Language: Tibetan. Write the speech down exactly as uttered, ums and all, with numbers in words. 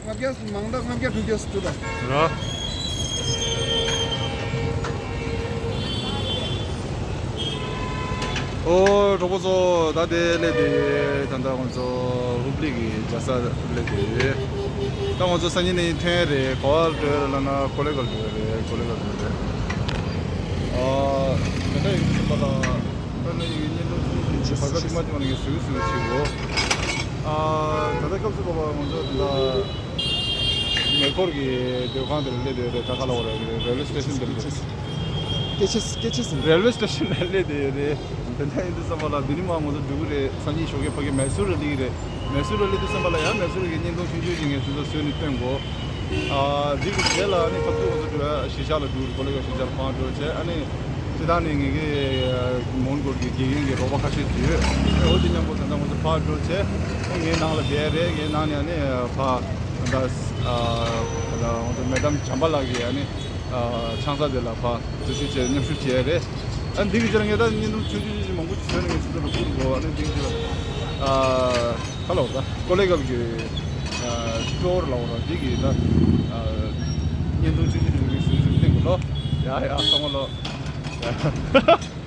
ལྔ་བརྒྱ། མང་མཐའ་ལྔ་བརྒྱ་དྲུག་བརྒྱ་སུ་ཐུབ་པ། ར། ཨོ། གྲོགས་པོ་ཚོ། ད་དེ་སླེབས་དེ་ད་ལྟ་ང་ཚོ་ཧུབ་ལི་གི་རྒྱལ་ས་སླེབས་དེ་ཡོད། ད་ང་ཚོ་སང་ཉིན་ནས་ཐོན་རེད། ག་པར་འགྲོ་ལབ་ན་ཀོ་ལེ་གལ་འགྲོ་རེད། ཀོ་ལེ་གལ་འགྲོ་རེད། ཨ། ད་ལྟ་ཡིན་ཟིན་པ་ལ། ད་ལྟ་ཡིན་བརྙན་ཐུང་ཐུང་ཐུང་བྱེད་བར་སྐབས་ཐུང་མ་ཐུང་མ་ནས་སུའི་སུའི་བྱེད་གོ། ཨ། ད་ལྟ་སྐབས་སུ་བབ་པ་ང་ཚོ་ད་ལྟ་མེ་འཁོར་གྱི་སྡོད་ཁང་དེར་སླེབས་ཡོད་རེད། ད་ག་ལ་བ་རེད། རེལ་ཝེ་སི་ཊེ་ཤན་དེར་སླེབས། སྐད་ཆ་སྐད་ཆ་ཟིན། རེལ་ཝེ་སི་ཊེ་ཤན་ལ་སླེབས་བསྡད་ཡོད་རེད། དེ་འདྲ་ཡིན་དུས་ཙམ་པ་ལ་འདི་ནི་མ་ང་ཚོ་འགྲོ་གི་རེད། སང་ཉིན་ཞོགས་ཀས་ཕ་གི་མེ་སུར་ལ་སླེབས་ཀྱི་རེད། མེ་སུར་ལ་སླེབས་དུས་ཙམ་པ་ལ་ཡང་མེ་སུར་གྱི་བརྙན་ཐུང་ཆུང་ཆུང་ཞིག་ངས་ཁྱེད་ཚོར་བཟོས་ནས་སྟོན་དགོས། ཨ། འདི་གི་རྗེས་ལ་ནི་ཐབས་སྡུག་ང་ཚོ་འགྲོ་ཡ་གཞིས་ཆགས་ལ་འགྲོ། ཀོ་ལེ་གལ་གཞིས་ཆགས་ལ་ཕར་འགྲོ་བྱས། ཨ་ནི་སྤྱིར་བཏང་ནས་ངེད་ཀྱི་མོན་གྷོ་གི་དགེ་རྒན་གྱི་རོགས་པ་ཁ་ཤས་ཅིག་ཡོད། ཨོ་དེ་མཉམ་པོ་ད་ལྟ་ང་ཚོ་ཕར་འགྲོ་བྱས། ངའི་ནང་ལ་བསྡད་རེད། ངའི་ནང་ནས་ཨ་ནི་ཕར་ད་ལྟ་ཨ་ད་ལྟ་ང་ཚོ་མེ་ཌམ་བྱམས་པ་ལགས་ཀྱི་ཨ་ནི་ཨ་ཆང་ས་དེ་ལ་ཕར་འཛུལ་ཞུགས་བྱས། མཉམ་ཞུགས་བྱས་རེད། ཨ་འདི་གི་རྗེས་ལ་ངས་ད་བརྙན་ཐུང་ཆུང་ཆུང་ཆུང་མང་པོ་ཅིག་བཟོས་ནས་ངས་ཁྱེད་ཚོ་ལ་བསྐུར་དགོས། ཨ་ནི་འདི་གི་རྗེས་ལ་ཨ་ཧ་ལོ། ད་ཀོ་ལེ་གལ་གྱི་ཨ་སི་ཊོར་ལ་འོ་ར་འདི་གི་ད་ཨ་བརྙན་ཐུང་ཆུང་ཆུང་ཆུང་གི་བཟོས་བཟོས་བསྟན་དགོས་ལོ། ཡ་ཡ་སོང་ལོ། ཡ།